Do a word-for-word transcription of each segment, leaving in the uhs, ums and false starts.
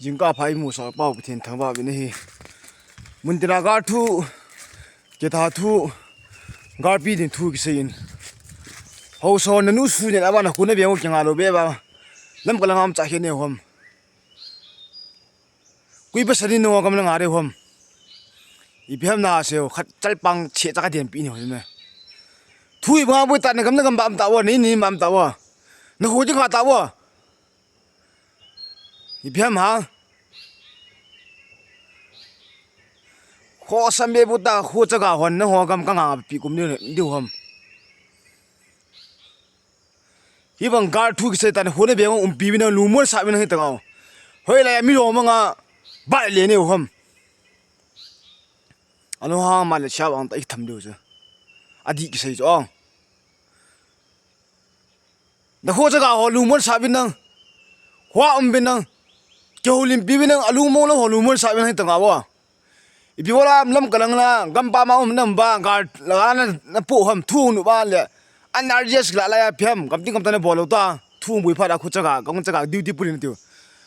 Jingkah pha imu sah pau Pathen thangvah uvin ahi. Muntina gal thu, kitha thu, galpi ding thu kisei in. Haosa nanu su nin abana khu na beng u kinga lou beh ba. Lamka lang a um cha khe ne hom. Kui pasal in nangho gam na nga de hom. Ipi ham na seo khat chalpang che cha ka den pi ni hom me. Thu iba boi ta na gam na gam ba am ta wa, ni ni ma am ta wa. Na ho ji nga ta wa. Ipi ham ha? Kho sam be bu ta khu cha ga hon na ho gam ka nga pi kum ni diu ham. Hibang gal thu kisei tan hone beng umpi bina lungmon sa bina hitang au. Hoilai a mi lo manga ba le ne u ham. Anu ha ma le cha bang ta i tham diu cha. Adi kisei cho. Na ho cha ga ho lungmon sa bina. Hua um bina. Ke ho lim pi bina alungmon lo ho lungmon sa bina hitang au. Ipi bola lam ka lang la, gam pa ma um nam ba, ga la na, na pu ham thu nu ba le. An R G S la la ya pi ham, gam ting gam ta na bol lo ta. Thu bui pha da khu cha ga, gam cha ga duty purin tiu.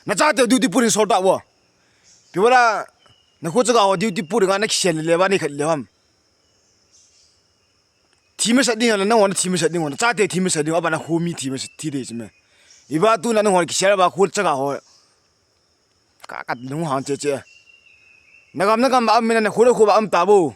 Na cha te duty purin sol ta wo. Pi bola, na khu cha ga ho duty purin ga na kisen le ba ni khat le ham. Thi ma sa ding la, na won thi ma sa ding won. Cha te thi ma sa ding, aba na khu mi thi ma sa thi de chi me. Iba tu na na won kisen ba khu cha ga ho. Ka, ka nung hang che che. Na gam, na gam ba am mina na khu na khu ba am ta bo.